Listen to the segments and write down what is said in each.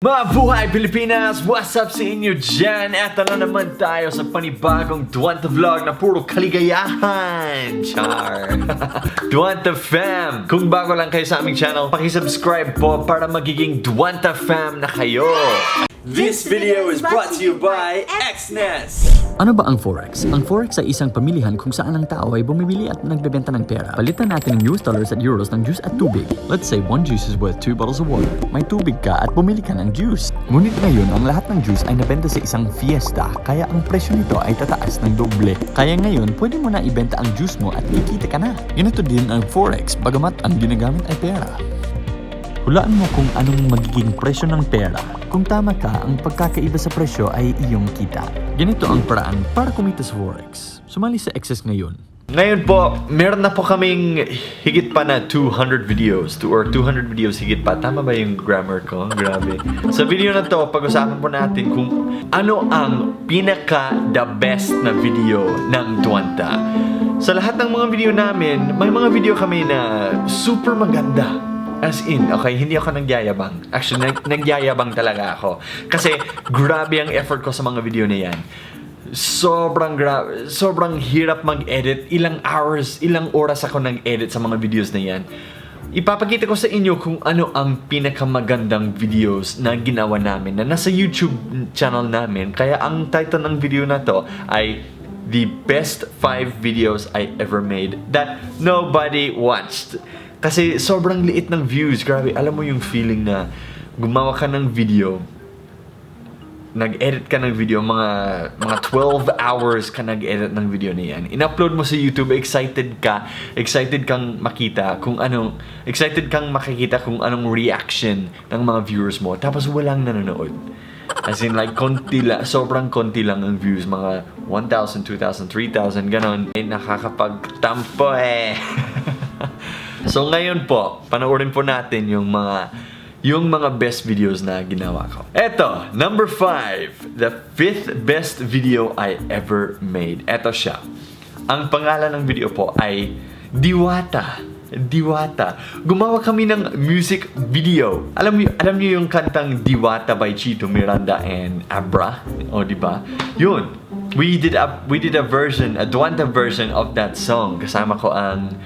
Mabuhay, Pilipinas! What's up sa inyo dyan? Eto na naman tayo sa panibagong Dwanta Vlog na puro kaligayahan! Char! Dwanta Fam! Kung bago lang kayo sa aming channel, pakisubscribe po para magiging Dwanta Fam na kayo! This video is brought to you by XNES! Ano ba ang Forex? Ang Forex ay isang pamilihan kung saan ang tao ay bumibili at nagbebenta ng pera. Palitan natin ang US dollars at euros ng juice at tubig. Let's say one juice is worth two bottles of water. May tubig ka at bumili ka ng juice. Ngunit ngayon, ang lahat ng juice ay nabenta sa isang fiesta, kaya ang presyo nito ay tataas ng doble. Kaya ngayon, pwede mo na ibenta ang juice mo at kikita ka na. Ganito din ang Forex, bagamat ang ginagamit ay pera. Hulaan mo kung anong magiging presyo ng pera. Kung tama ka, ang pagkakaiba sa presyo ay iyong kita. Ganito ang paraan para kumita sa Forex. Sumali sa XS ngayon. Ngayon po, meron na po kaming higit pa na 200 videos. Or 200 videos higit pa. Tama ba yung grammar ko? Grabe. Sa video na to, pag-usapan po natin kung ano ang pinaka the best na video ng Dwanta. Sa lahat ng mga video namin, may mga video kami na super maganda. As in, okay, hindi ako nagyayabang. Actually, nagyayabang talaga ako. Kasi grabe ang effort ko sa mga video na yan. Sobrang hirap mag-edit. Ilang hours, ilang oras ako nag-edit sa mga videos na yan. Ipapakita ko sa inyo kung ano ang pinakamagandang videos na ginawa namin na nasa YouTube channel namin. Kaya ang title ng video na to ay "The Best 5 Videos I Ever Made That Nobody Watched." Kasi sobrang liit ng views. Grabe, alam mo yung feeling na gumawa ka ng video, nag-edit ka ng video, mga 12 hours ka nag-edit ng video na yan. In-upload mo sa YouTube, excited ka, excited kang makikita kung anong reaction ng mga viewers mo. Tapos walang nanonood. As in, like, konti lang, sobrang konti lang ang views, mga 1,000, 2,000, 3,000, ganon. Eh, nakakapagtampo eh. So ngayon po, panoorin po natin yung mga best videos na ginawa ko. Eto, number 5, the fifth best video I ever made. Eto siya. Ang pangalan ng video po ay Diwata. Diwata. Gumawa kami ng music video. Alam niyo yung kantang Diwata by Chito Miranda and Abra? O, di ba? Yun. We did a version, a Dwanta version of that song. Kasama ko ang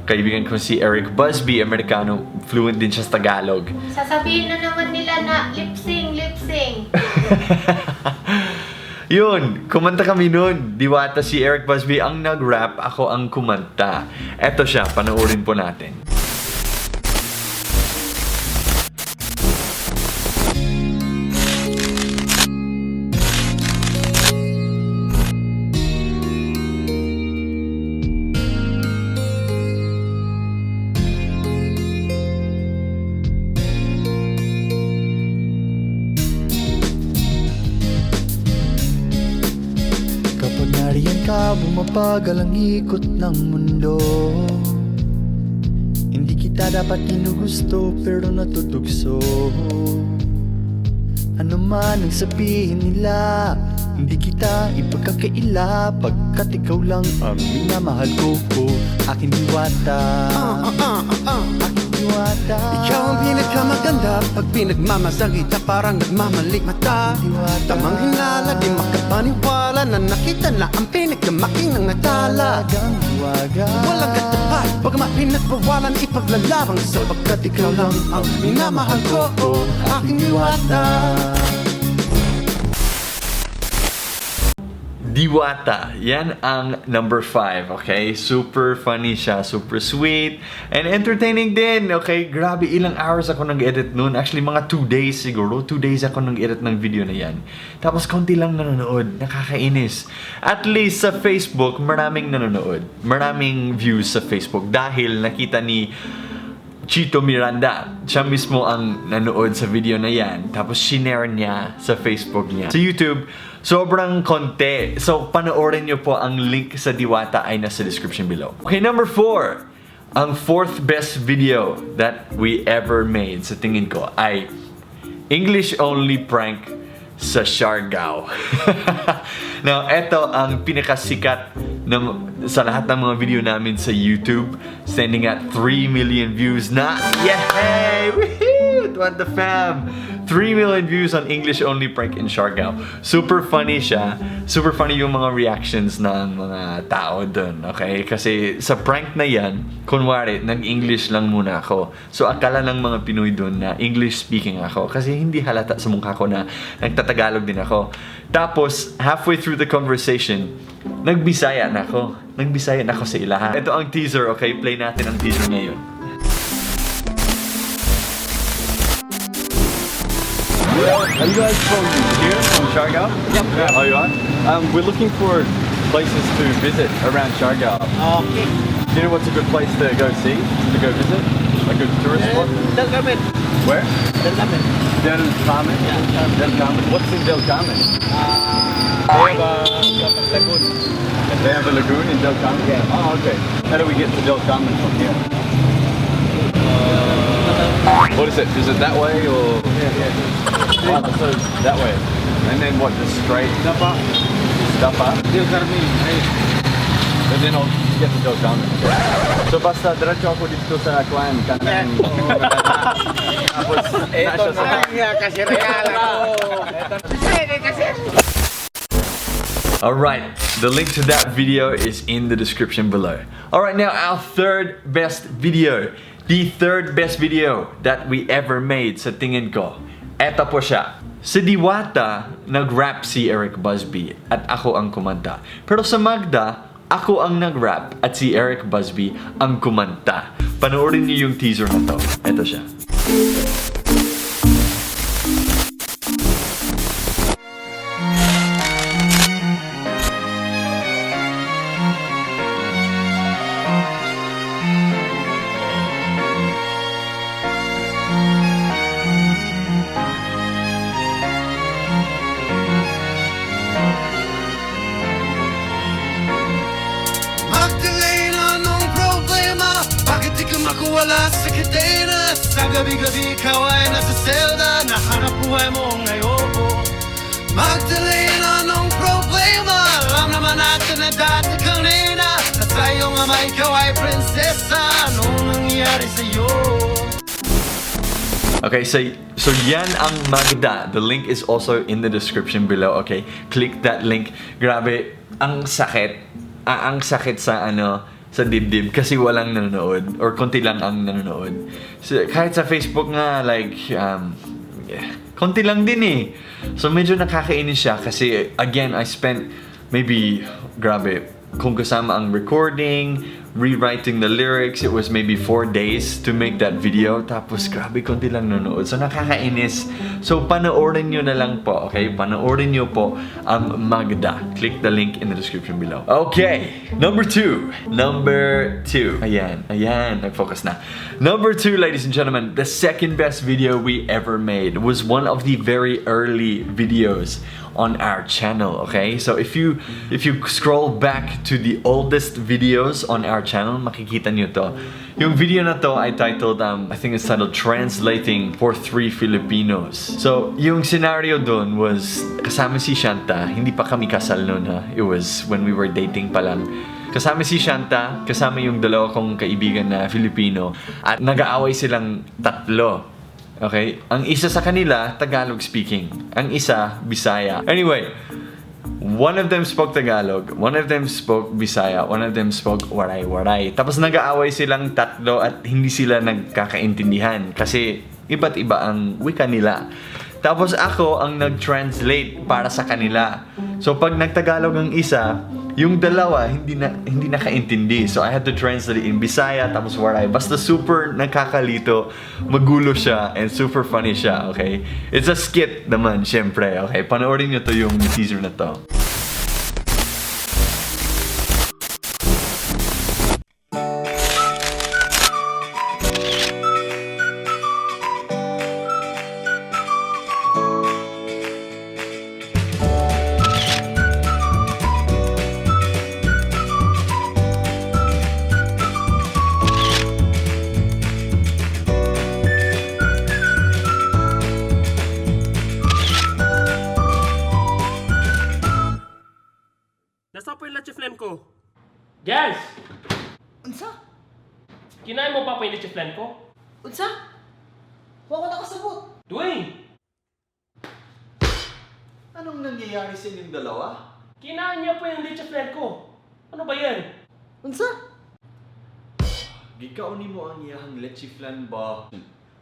kaibigan ko si Eric Busby, Amerikano, fluent din siya sa Tagalog. Sasabihin na naman nila na lip sync, lip sync. Yun, kumanta kami nun. Diwata, si Eric Busby ang nag-rap, ako ang kumanta. Eto siya, panoorin po natin. Kapag nariyan ka, bumabagal ang ikot ng mundo. Hindi kita dapat ginugusto pero natutugso. Ano man ang sabihin nila, hindi kita ipagkakaila, pagkat ikaw lang ang minamahal ko. Aking diwata, aking diwata. Ikaw ang pinakamaganda. Pag pinagmamasdan kita, parang nagmamalik mata. Diwata. Tamang hinala, di makapaniwala na nakita na ang pinagkamaking ng natala. Talagang hiwaga. Walang katapat, bagamat pinagbawalan ipaglalaban, sapagkat ikaw lang ang minamahal ko, oh, aking diwata. Diwata. Yan ang number 5, okay? Super funny siya, super sweet, and entertaining din, okay? Grabe, ilang hours ako nag-edit noon. Actually, mga 2 days siguro. 2 days ako nag-edit ng video na yan. Tapos, konti lang nanonood. Nakakainis. At least sa Facebook, maraming nanonood. Maraming views sa Facebook dahil nakita ni Chito Miranda. Siya mismo ang nanood sa video na yan. Tapos shinare niya sa Facebook niya. Sa YouTube, sobrang konti. So, panoorin niyo po, ang link sa Diwata ay nasa description below. Okay, number 4. Ang fourth best video that we ever made sa tingin ko ay English only prank sa Siargao. Now, eto ang pinakasikat sa lahat ng mga video namin sa YouTube, standing at 3 million views na. Yay! Woohoo! Diwata fam! 3 million views on English-only prank in Siargao. Super funny siya. Super funny yung mga reactions ng mga tao dun, okay? Kasi sa prank na yan, kunwari, nag-English lang muna ako. So akala ng mga Pinoy dun na English speaking ako kasi hindi halata sa mukha ko na nagtatagalog din ako. Tapos, halfway through the conversation, nagbisaya na ako. Nagbisaya na ako sa ilaha. Ito ang teaser, okay? Play natin ang teaser ngayon. Are you guys from here, from Siargao? Yep. Yeah. Oh, you are? We're looking for places to visit around Siargao. Okay. Do you know what's a good place to go see, to go visit? A good tourist spot? Del Carmen. Where? Del Carmen. Del Carmen? Yeah. Del Carmen. What's in Del Carmen? They have a lagoon. They have a lagoon in Del Carmen? Yeah. Oh, okay. How do we get to Del Carmen from here? What is it? Is it that way or? Yeah. Oh, so it's that way. And then what, just straight? Dapa. Dapa? Del Carmen. Ay, And then I'll get to Del Carmen. So basta diretso ako dito sa climb kanan. Tapos na siya sa kasi real ako. Pwede kasi. Alright, the link to that video is in the description below. Alright, now our third best video. The third best video that we ever made sa tingin ko. Eto po siya. Sa Diwata, nag-rap si Eric Busby at ako ang kumanta. Pero sa Magda, ako ang nag-rap at si Eric Busby ang kumanta. Panoorin niyo yung teaser na to. Eto siya. Magdalena, anong problema? Bakit di ka makawala sa kadena? Sa gabi-gabi ikaw ay nasa selda. Nahanap buhay mo ngayon. Magdalena, anong problema? Alam naman natin na dati kang nena. At sa iyong ama ikaw ay prinsesa. Anong nangyari sa'yo? Okay, so yan ang Magda. The link is also in the description below. Okay, click that link. Grabe, ang sakit. Ang sakit sa ano, sa dibdib kasi walang nanonood or konti lang ang nanonood. So, kahit sa Facebook nga, like yeah, konti lang din eh. So medyo nakakainis siya kasi, again, I spent maybe, grabe, kung kasama ang recording, rewriting the lyrics, it was maybe 4 days to make that video. Tapos, grabe, konti lang nanonood. So, nakakainis. So, panoorin nyo na lang po, okay? Panoorin nyo po ang Magda. Click the link in the description below. Okay, number two. Number two. Ayan, ayan, nag-focus na. Number two, ladies and gentlemen, the second best video we ever made was one of the very early videos on our channel, okay? So if you scroll back to the oldest videos on our channel, makikita nyo to. Yung video na to ay titled, I think it's titled "Translating for Three Filipinos." So yung scenario dun was kasama si Shanta, hindi pa kami kasal noon ha. It was when we were dating pa lang. Kasama si Shanta, kasama yung dalawa kong kaibigan na Filipino, at nag-aaway silang tatlo. Okay? Ang isa sa kanila, Tagalog speaking. Ang isa, Bisaya. Anyway, one of them spoke Tagalog, one of them spoke Bisaya, one of them spoke Waray-Waray. Tapos nag-aaway silang tatlo at hindi sila nagkakaintindihan kasi iba't iba ang wika nila. Tapos ako ang nag-translate para sa kanila. So pag nagtagalog ang isa, yung dalawa hindi nakaintindi. So I had to translate in Bisaya tapos Waray. Basta super nagkakalito, magulo siya and super funny siya, okay? It's a skit naman, syempre, okay? Panoorin niyo to, yung teaser na to. Nasa po yung leche flan ko? Guys! Unsa? Kinain mo pa po yung leche flan ko? Unsa? Wa ko nakasabot. Dwayne! Anong nangyayari sa inyong dalawa? Kinain niya po yung leche flan ko. Ano ba yan? Unsa? Gikaon mo ang iyahang leche flan ba?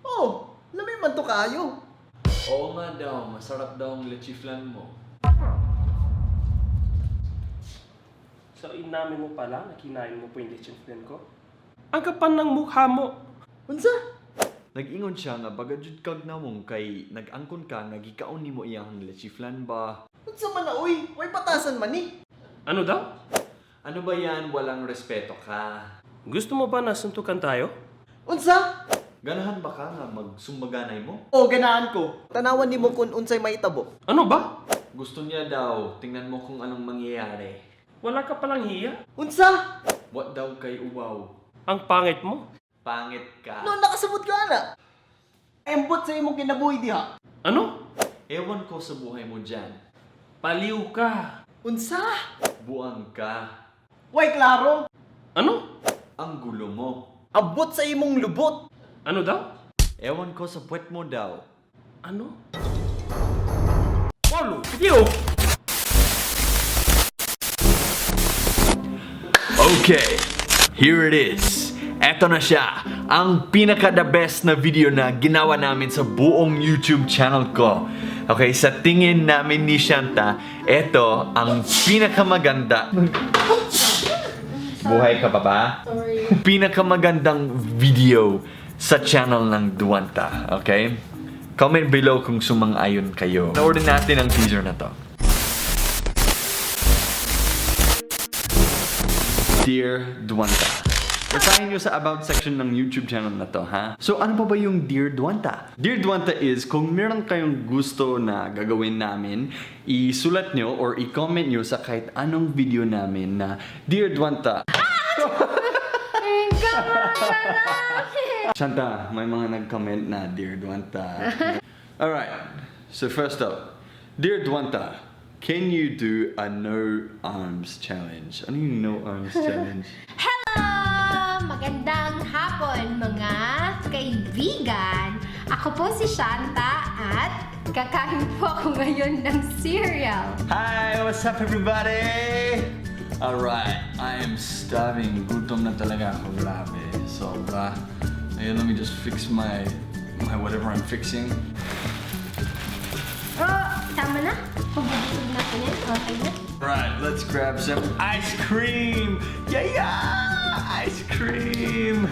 Oh, lami man to kaayo. Oo nga daw, masarap daw ang leche flan mo. So inamin mo pala na kinain mo po yung leche flan ko? Ang kapal ng mukha mo. Unsa? Nag-ingon siya nga baga jud kag nawong kay nag-angkon ka nga gikaon nimo iyahang leche flan ba? Unsa man na uy? Way patasan man ni. Ano daw? Ano ba yan? Walang respeto ka. Gusto mo ba na suntukan tayo? Unsa? Ganahan ba ka nga magsumbaganay mo? Oh, ganahan ko. Tanawan nimo kun unsay mahitabo. Ano ba? Gusto niya daw, tingnan mo kung anong mangyayari. Wala ka palang hiya? Unsa? What daw kay uwaw? Ang pangit mo? Pangit ka. No, nakasabot ka ana. Embot sa imong kinabuhi diha. Ano? Ewan ko sa buhay mo dyan. Paliw ka. Unsa? Buang ka. Way klaro. Ano? Ang gulo mo. Abot sa imong lubot. Ano daw? Ewan ko sa puwet mo daw. Ano? Polo! Video! Okay, here it is. Eto na siya, ang pinaka the best na video na ginawa namin sa buong YouTube channel ko. Okay, sa tingin namin ni Shanta, eto ang pinakamaganda. Buhay ka pa ba? Sorry. Pinakamagandang video sa channel ng Dwanta, okay? Comment below kung sumang-ayon kayo. Panoorin natin ang teaser na to. Dear Dwanta. Basahin nyo sa about section ng YouTube channel na to, ha? So, ano pa ba yung Dear Dwanta? Dear Dwanta is, kung meron kayong gusto na gagawin namin, isulat nyo or i-comment nyo sa kahit anong video namin na Dear Dwanta. Shanta, may mga nag-comment na Dear Dwanta. Alright, so first up, Dear Dwanta, can you do a no arms challenge? Ano yung no arms challenge? Hello! Magandang hapon, mga kaibigan! Ako po si Shanta at kakain po ako ngayon ng cereal. Hi, what's up, everybody? Alright, I am starving. Gutom na talaga ako, grabe. Sobra. Ayun, let me just fix my whatever I'm fixing. Oh, tama na. Pabubusog na ako niyan. Okay na. Alright, let's grab some ice cream! Yeah! Ice cream!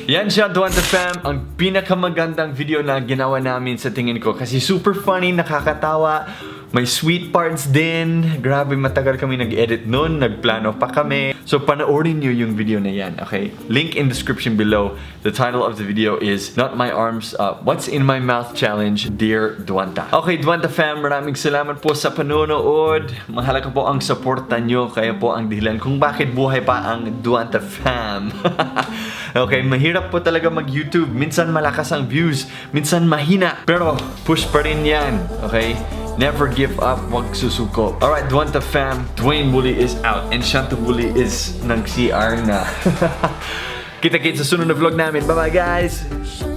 Yan siya, Duwanta Fam, ang pinakamagandang video na ginawa namin sa tingin ko. Kasi super funny, nakakatawa, may sweet parts din. Grabe, matagal kami nag-edit nun, nagplano pa kami. So panoorin nyo yung video na yan, okay? Link in description below. The title of the video is Not My Arms, What's in My Mouth Challenge, Dear Dwanta. Okay, Dwanta Fam, maraming salamat po sa panonood. Mahalaga po ang suporta nyo, kaya po ang dahilan kung bakit buhay pa ang Dwanta Fam. Okay, mahirap po talaga mag-YouTube. Minsan malakas ang views, minsan mahina. Pero push pa rin yan, okay? Never give up, wag susuko. Alright, Dwanta Fam, Dwayne Woolley is out and Shanta Woolley is nang CR na. Kita-kits sa sunod na vlog namin. Bye-bye, guys!